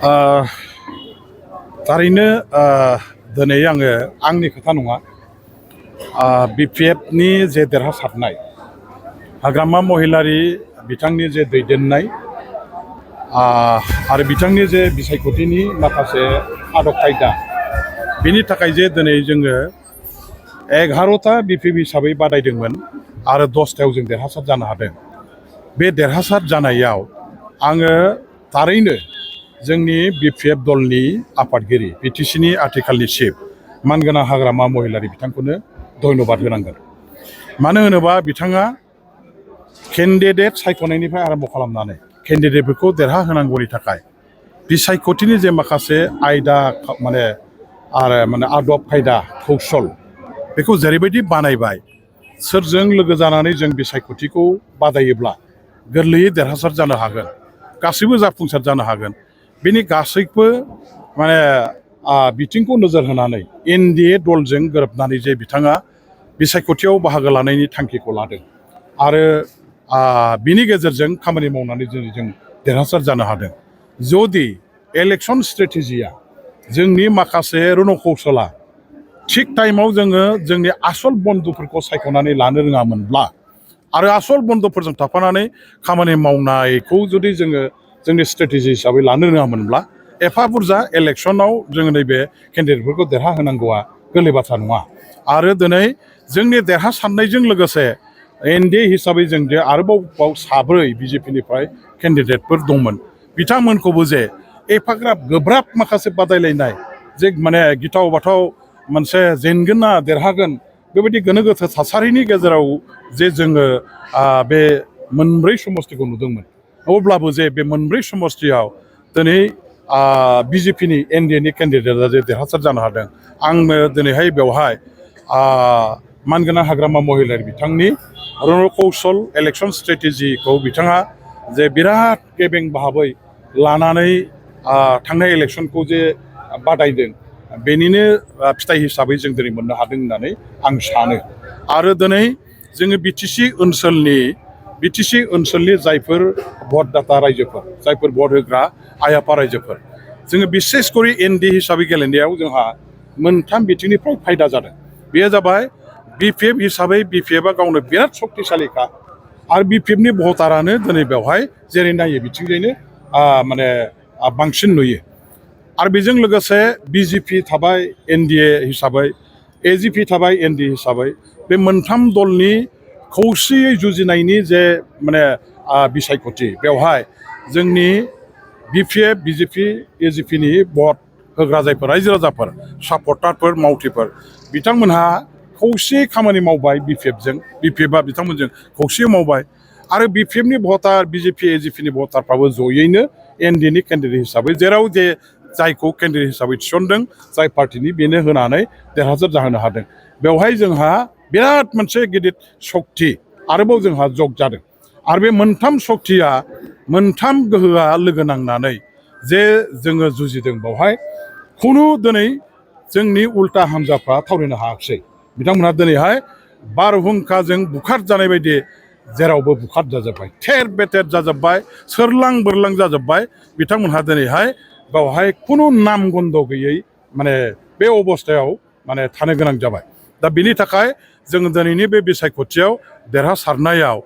ओ थारैनो दिनै आङो आंनि खोथा नङा बिपिएफनि जे देरहासारनाय हाग्रामा महिलारि बिथांनि जे दैदेननाय आरो बिथांनि जे बिसायख'थिनि माखासे आदब खायदा बिनि थाखाय जे दिनै जोङो 11टा बिपिएफ हिसाबै बादायदोंमोन आरो 10टायाव जों देरहासार जानो हादों। बे देरहासार जानायाव आङो थारैनो जोंनि बिपिएफ दलनि आफादगिरि बिटिसिनि आथिखालनि चिफ मानगोनां हाग्रामा महिलारि बिथांखौनो धन्यबाद होनांगोन। मानो होनोबा बिथाङा केन्डिडेट सायख'नायनिफ्राय आरम्भ खालामनानै केन्डिडेटफोरखौ देरहाहोनांगौनि थाखाय बिसायख'थिनि जे माखासे आयदा आदब खायदा कौशल बेखौ जेरैबायदि बानायबाय सोरजों लोगो जानानै जों बिसायख'थिखौ बादायोब्ला गोरलैयै देरहासार जानो हागोन, गासैबो जाफुंसार जानो हागोन। बेनि गासैबो बिथिंखौ नोजोर होनानै एनडिए दलजों गोरोबनानै जे बिथाङा बिसायख'थियाव बाहागो लानायनि थांखिखौ लादों आरो बिनि गेजेरजों खामानि मावनानै जों देरहासार जानो हादों। जुदि इलेक्सन स्ट्रेटेजिया जोंनि माखासे रनकौशला थिग टाइमाव जोङो जोंनि आसल बन्दुफोरखौ सायख'नानै लानो रोङामोनब्ला आरो आसल बन्दुफोरजों थाफानानै खामानि मावनायखौ जुदि जोङो जोंनि स्ट्रेटेजि हिसाबै लानो रोङामोनब्ला एफा बुरजा इलेक्सनाव जोङो नैबे केन्डिडेटफोरखौ देरहाहोनांगौआ गोरलै बाथ्रा नङा। आरो दिनै जोंनि देरहासारनायजों लोगोसे एनडिए हिसाबै जों जे आरोबाव 7 बिजेपिनिफ्राय केन्डिडेटफोर दंमोन बिथांमोनखौबो जे एफाग्राब गोब्राब माखासे बादायलायनाय जे गिथाव बाथाव मोनसे जेनगोन ना देरहागोन बेबायदि गोनो गोथो थासारिनि गेजेराव जे जोङो बे मोनब्रै समष्टिखौ नुदोंमोन। अब्लाबो जे बे मोनब्रै समष्टियाव दिनै बिजेपिनि एनडिएनि केन्डिडेटआ जे देरहासार जानो हादों आंनो दिनैहाय बेवहाय मानगोनां हाग्रामा महिलारि बिथांनि रनकौशल इलेक्सन स्ट्रेटेजिखौ बिथाङा जे बिराद गेबें भाबै लानानै थांनाय इलेक्सनखौ जे बादायदों बेनिनो फिथाइ हिसाबै जों दिनै मोननो हादों होननानै आं सानो। आरो दिनै जोङो बिटिसि ओनसोलनि जायफोर भटदाता रायजोफोर जायफोर भट होग्रा आइ आफा रायजोफोर जोङो बिसेसकरि एनडिए हिसाबै गेलेनायाव जोंहा मोनथाम बिथिंनिफ्राय फायदा जादों। बेयो जाबाय बिपिएफ हिसाबै बिपिएफआ गावनो बिराद सक्तिशालिखा आरो बिपिएफनि भटारानो दिनै बेवहाय जेरै नायो बिथिंजायनो बांसिन नुयो। आरो बेजों लोगोसे बिजेपि थाबाय एनडिए हिसाबै एजिपि थाबाय एनडिए हिसाबै बे मोनथाम दलनि खौसेयै जुजिनायनि जे बिसायख'थि बेवहाय जोंनि बिपिएफ बिजेपि एजिपिनि भट होग्रा जायफोर रायजो राजाफोर सापर्टारफोर मावथिफोर बिथांमोनहा खौसेयै खामानि मावबाय बिपिएफआ बिथांमोनजों खौसेयै मावबाय आरो बिपिएफनि भटार बिजेपि एजिपिनि भटारफ्राबो जयैनो एनडिएनि केन्डिडेट हिसाबै जेराव जे जायखौ केन्डिडेट हिसाबै थिसनदों जाय पार्टिनि बेनो होनानै देरहासार जाहोनो हादों। बेवहाय जोंहा बिराद मोनसे गिदिर सक्ति आरोबाव जोंहा जग जादों। आरो बे मोनथाम सक्तिया मोनथाम गोहोआ लोगो नांनानै जे जोङो जुजिदों बेवहाय खुनु दिनै जोंनि उल्टा हान्जाफ्रा थावरिनो हायाखिसै। बिथांमोनहा दिनैहाय बारहुंखाजों बुखार जानाय बायदि जेरावबो बुखार जाजोब्बाय, थेर बेथेर जाजोब्बाय, सोरलां बोरलां जाजोब्बाय। बिथांमोनहा दिनैहाय बेवहाय खुनु नाम गन्ध गैयै बे अबस्थायाव थानो गोनां जाबाय। दा बिनि थाखाय जों दिनैनि बे बिसायख'थियाव देरहासारनायाव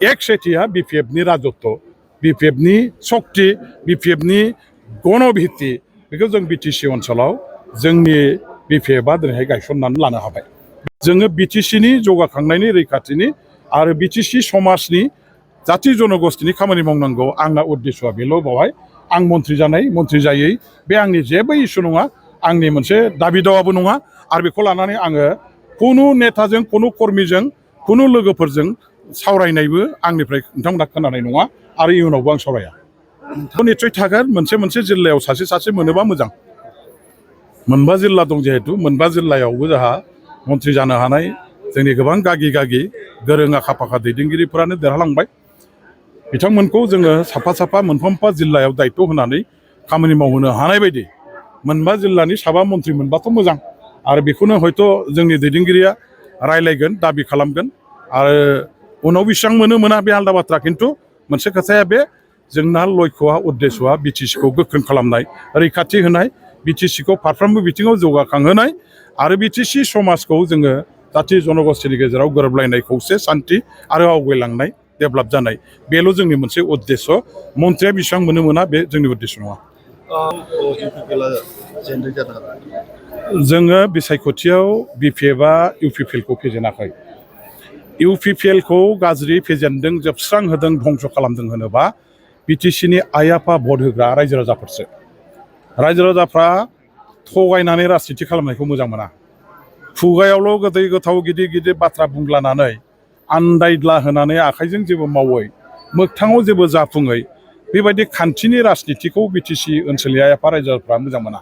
एक सेथिया बिपिएफनि राजत्व, बिपिएफनि सक्ति, बिपिएफनि गणभित्ति बेखौ जों बिटिसि ओनसोलाव जोंनि बिपिएफआ दिनैहाय गायसननानै लानो हाबाय। जोङो बिटिसिनि जौगाखांनायनि रैखाथिनि आरो बिटिसि समाजनि जाथि जनगोष्ठीनि खामानि मावनांगौ आंना उद्देश्यआ बेल'। बेवहाय आं मन्थ्रि जानाय मन्थ्रि जायै बे आंनि जेबो इसु नङा, आंनि मोनसे दाबि दावाबो नङा। आरो बेखौ लानानै आङो खुनु नेताजों खुनु कर्मीजों खुनु लोगोफोरजों सावरायनायबो आंनिफ्राय नोंथांमोना खोनानाय नङा आरो इयुनावबो आं सावराया। निस्सय थागोन मोनसे जिल्लायाव सासे मोनोबा मोजां। मोनबा जिल्ला दं जिहेतु मोनबा जिल्लायावबो जोंहा मन्थ्रि जानो हानाय जोंनि गोबां गागि गोरों आखा फाखा दैदेनगिरिफोरानो देरहालांबाय। बिथांमोनखौ जोङो साफा मोनफा जिल्लायाव दायित्व होनानै खामानि मावहोनो हानाय बायदि मोनबा जिल्लानि 7 मन्थ्रि मोनबाथ' मोजां। आरो बेखौनो हयथ' जोंनि दैदेनगिरिया रायलायगोन, दाबि खालामगोन। आरो उनाव बेसेबां मोना बे आलादा बाथ्रा। खिन्थु मोनसे खोथाया बे जोंना लक्ष्यआ उद्देश्यआ बिटिसिखौ गोख्रों खालामनाय रैखाथि होनाय बिटिसिखौ फारफ्रोमबो बिथिङाव जौगाखांहोनाय आरो बिटिसि समाजखौ जोङो जाथि जनगोष्ठीनि गेजेराव गोरोबलायनाय खौसे सान्थि आरो आवगायलांनाय डेभेलप जानाय बेल' जोंनि मोनसे उद्देश्य मन्थ्रिया बेसेबां मोनो मोना बे जोंनि उद्देश्य नङा जोङो बिसायख'थियाव बिपिएफआ इउपिपिएलखौ फेजेनाखै इउपिपिएलखौ गाज्रि फेजेनदों जोबस्रांहोदों धंस' खालामदों होनोबा बिटिसिनि आइ आफा भट होग्रा रायजो राजाफोरसो रायजो राजाफ्रा थगायनानै राजनिथि खालामनायखौ मोजां मोना खुगायावल' गोदै गोथाव गिदिर गिदिर बाथ्रा बुंलानानै आन्दायद्ला होनानै आखाइजों जेबो मावै मोगथाङाव जेबो जाफुङै बेबायदि खान्थिनि राजनिथिखौ बिटिसि ओनसोलनि आइ आफा रायजो राजाफ्रा मोजां मोना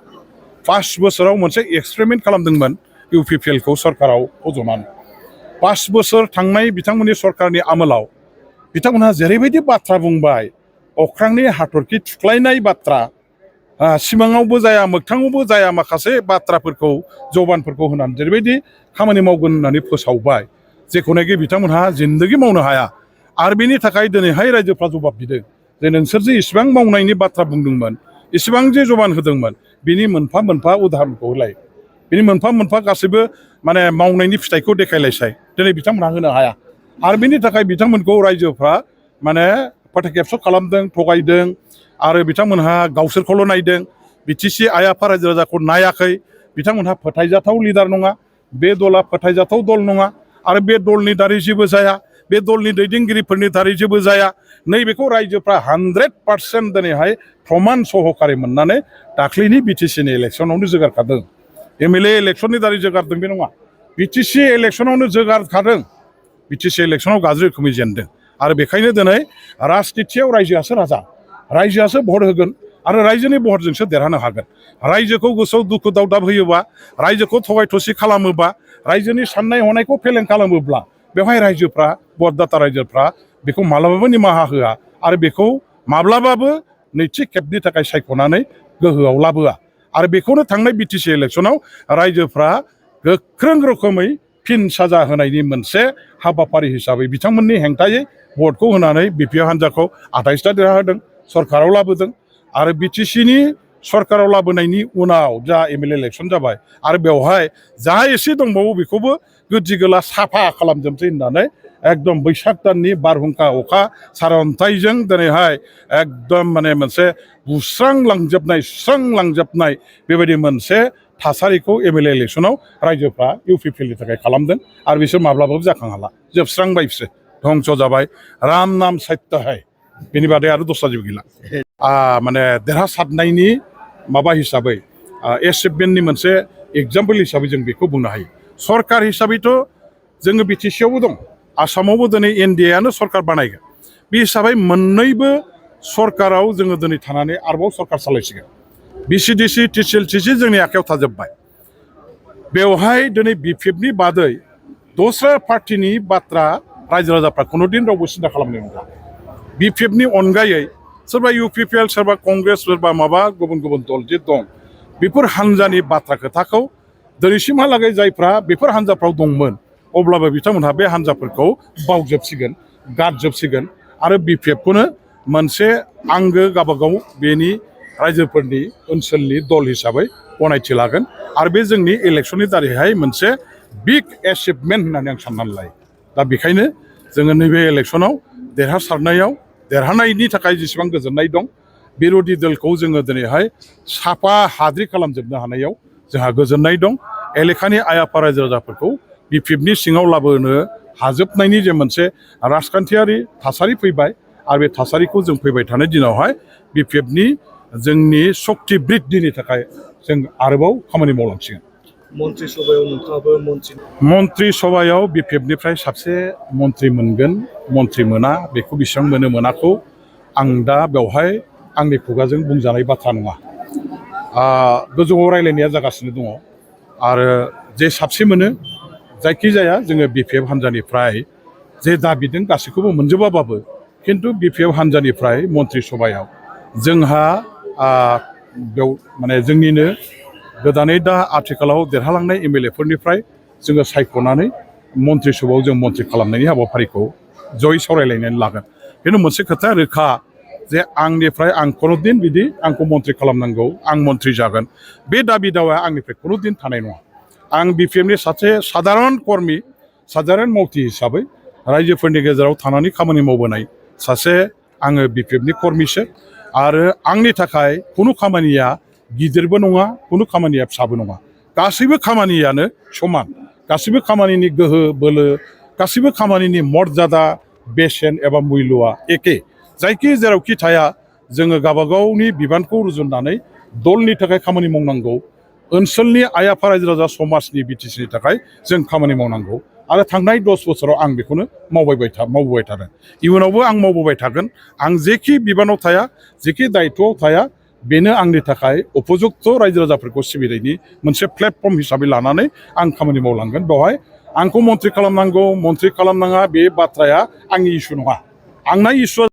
5 बोसोराव मोनसे एक्सपेरिमेन्ट खालामदोंमोन इउपिपिएलखौ सरकाराव फज'नानै 5 बोसोर थांनाय बिथांमोननि सरकारनि आमोलाव बिथांमोनहा जेरैबायदि बाथ्रा बुंबाय अख्रांनि हाथरखि थुख्लायनाय बाथ्रा सिमाङावबो जाया मोगथाङावबो जाया माखासे बाथ्राफोरखौ जबानफोरखौ होनानै जेरैबायदि खामानि मावगोन होननानै फोसावबाय जेखौनाखि बिथांमोनहा जिन्दगि मावनो हाया आरो बेनि थाखाय दिनैहाय रायजोफ्रा जबाब बिदों जे नोंसोर जे इसिबां मावनायनि बाथ्रा बुंदोंमोन इसिबां जे जबान होदोंमोन बिनि मोनफा मोनफा उदाहरनखौ होलाय बिनि मोनफा मोनफा गासैबो माने मावनायनि फिथाइखौ देखायलायसाय दिनै बिथांमोनहा होनो हाया आरो बेनि थाखाय बिथांमोनखौ रायजोफ्रा माने फोथायखेबस' खालामदों थगायदों आरो बिथांमोनहा गावसोरखौल' नायदों बिटिसि आइ आफा रायजो राजाखौ नायाखै बिथांमोनहा फोथायजाथाव लिडार नङा बे दला फोथायजाथाव दल नङा आरो बे दलनि दारै जेबो जाया बे दलनि दैदेनगिरिफोरनि दारै जेबो जाया नैबेखौ रायजोफ्रा 100% दिनैहाय प्रमान सहकारि मोननानै दाख्लैनि बिटिसिनि इलेक्सनावनो जोगारखादों एमएलए इलेक्सननि दारै जोगारदों बे नङा बिटिसि इलेक्सनावनो जोगारखादों बिटिसि इलेक्सनाव गाज्रि रोखोमै जेनदों आरो बेखायनो दिनै राजनिथियाव रायजोआसो राजा रायजोआसो भट होगोन आरो रायजोनि भटजोंसो देरहानो हागोन रायजोखौ गोसोआव दुखु दावदाब होयोबा रायजोखौ थगाय थसि खालामोबा रायजोनि साननाय हनायखौ फेलें खालामोब्ला बेवहाय रायजोफ्रा भटदाता रायजोफ्रा बेखौ माब्लाबाबो निमाहा होआ आरो बेखौ माब्लाबाबो नैथि खेबनि थाखाय सायख'नानै गोहोआव लाबोआ आरो बेखौनो थांनाय बिटिसि इलेक्सनाव रायजोफ्रा गोख्रों रोखोमै फिन साजा होनायनि मोनसे हाबाफारि हिसाबै बिथांमोननि हेंथायै भटखौ होनानै बिपिएफ हान्जाखौ 28टा देरहाहोदों सरकाराव लाबोदों आरो बिटिसिनि सरकाराव लाबोनायनि उनाव जा एमएलए इलेक्सन जाबाय आरो बेवहाय जा एसे दंबावो बेखौबो गोदि गोला साफा खालामजोबसै होननानै एकदम बैसाग दाननि बारहुंखा अखा सारअन्थाइजों दिनैहाय एकदम माने मोनसे सुस्रांलांजोबनाय बेबायदि मोनसे थासारिखौ एमएलए इलेक्सनाव रायजोफ्रा इउपिपिएलनि थाखाय खालामदों आरो बिसोर माब्लाबाबो जाखां हाला जोबस्रांबाय बिसोर धंस' जाबाय राम नाम सत्य है बेनि बादै आरो दस्रा जेबो गैला माने देरहासारनायनि माबा हिसाबै एचिभमेन्टनि मोनसे एग्जाम्पल हिसाबै जों बेखौ बुंनो हायो सरकार हिसाबैथ' जोङो बिटिसियावबो दं आसामावबो दिनै एनडिएआनो सरकार बानायगोन बे हिसाबै मोननैबो सरकाराव जोङो दिनै थानानै आरोबाव सरकार सालायसिगोन बिसिडिसि टिसिएलटिसि जोंनि आखायाव थाजोब्बाय बेवहाय दिनै बिपिएफनि बादै दस्रा पार्टिनि बाथ्रा रायजो राजाफ्रा खुनुदिन रावबो सिन्था खालामनाय नङा बिपिएफनि अनगायै सोरबा इउपिपिएल सोरबा कंग्रेस सोरबा माबा गुबुन गुबुन दल जे दं बेफोर हान्जानि बाथ्रा खोथाखौ दिनैसिमहालागै जायफ्रा बेफोर हान्जाफ्राव दंमोन अब्लाबो बिथांमोनहा बे हान्जाफोरखौ बावजोबसिगोन गारजोबसिगोन आरो बिपिएफखौनो मोनसे आंगो गावबागाव बेनि रायजोफोरनि ओनसोलनि दल हिसाबै गनायथि लागोन आरो बे जोंनि इलेक्सननि दारैहाय मोनसे बिग एचिभमेन्ट होननानै आं साननानै लायो दा बेखायनो जोङो नैबे इलेक्सनाव देरहानायनि थाखाय जेसेबां गोजोननाय दं बिरोधि दलखौ जोङो दिनैहाय साफा हाद्रि खालामजोबनो हानायाव जोंहा गोजोननाय दं एलेखानि आइ आफा रायजो राजाफोरखौ बिपिएफनि सिङाव लाबोनो हाजोबनायनि जे मोनसे राजखान्थियारि थासारि फैबाय आरो बे थासारिखौ जों फैबाय थानाय दिनावहाय बिपिएफनि जोंनि सक्ति बृद्धिनि थाखाय जों आरोबाव खामानि मावलांसिगोन मन्त्रि सभायाव नोंथाङाबो मन्त्रि सभायाव बिपिएफनिफ्राय सासे मन्त्रि मोनगोन मन्त्रि मोना बेखौ बेसेबां मोनो मोनाखौ आं दा बेवहाय आंनि खुगाजों बुंजानाय बाथ्रा नङा गोजौआव रायलायनाया जागासिनो दङ आरो जे साबसे मोनो जायखिजाया जोङो बिपिएफ हान्जानिफ्राय जे दाबिदों गासैखौबो मोनजोबाबाबो खिन्थु बिपिएफ हान्जानिफ्राय मन्त्रि सभायाव जोंहा बेयाव माने जोंनिनो गोदानै दा आथिखालाव देरहालांनाय एमएलएफोरनिफ्राय जोङो सायख'नानै मन्त्रि सभायाव जों मन्त्रि खालामनायनि हाबाफारिखौ जयै सावरायलायनानै लागोन खिन्थु मोनसे खोथाया रोखा जे आंनिफ्राय आं खुनुदिन बिदि आंखौ मन्थ्रि खालामनांगौ आं मन्थ्रि जागोन बे दाबि दावाया आंनिफ्राय खुनुदिन थानाय नङा आं बिपिएफनि सासे साधारन कर्मि साधारन मावथि हिसाबै रायजोफोरनि गेजेराव थानानै खामानि मावबोनाय सासे आङो बिपिएफनि कर्मिसो आरो आंनि थाखाय खुनु खामानिया गिदिरबो नङा खुनु खामानिया फिसाबो नङा गासैबो खामानियानो समान गासैबो खामानिनि गोहो बोलो गासैबो खामानिनि मर्यादा बेसेन एबा मुल्यआ एखे जायखि जेरावखि थाया जोङो गावबागावनि बिबानखौ रुजुननानै दलनि थाखाय खामानि मावनांगौ ओनसोलनि आइ आफा रायजो राजा समाजनि बिटिसिनि थाखाय जों खामानि मावनांगौ आरो थांनाय 10 बोसोराव आं बेखौनो मावबोबाय थादों इयुनावबो आं मावबोबाय थागोन आं जेखि बिबानाव थाया जेखि दायित्वआव थाया बेनो आंनि थाखाय उपजुक्त रायजो राजाफोरखौ सिबिनायनि मोनसे प्लेटफर्म हिसाबै लानानै आं खामानि मावलांगोन बेवहाय आंखौ मन्थ्रि खालामनांगौ मन्थ्रि खालामनाङा बे बाथ्राया आंनि इस्यु नङा आंना इस्युआ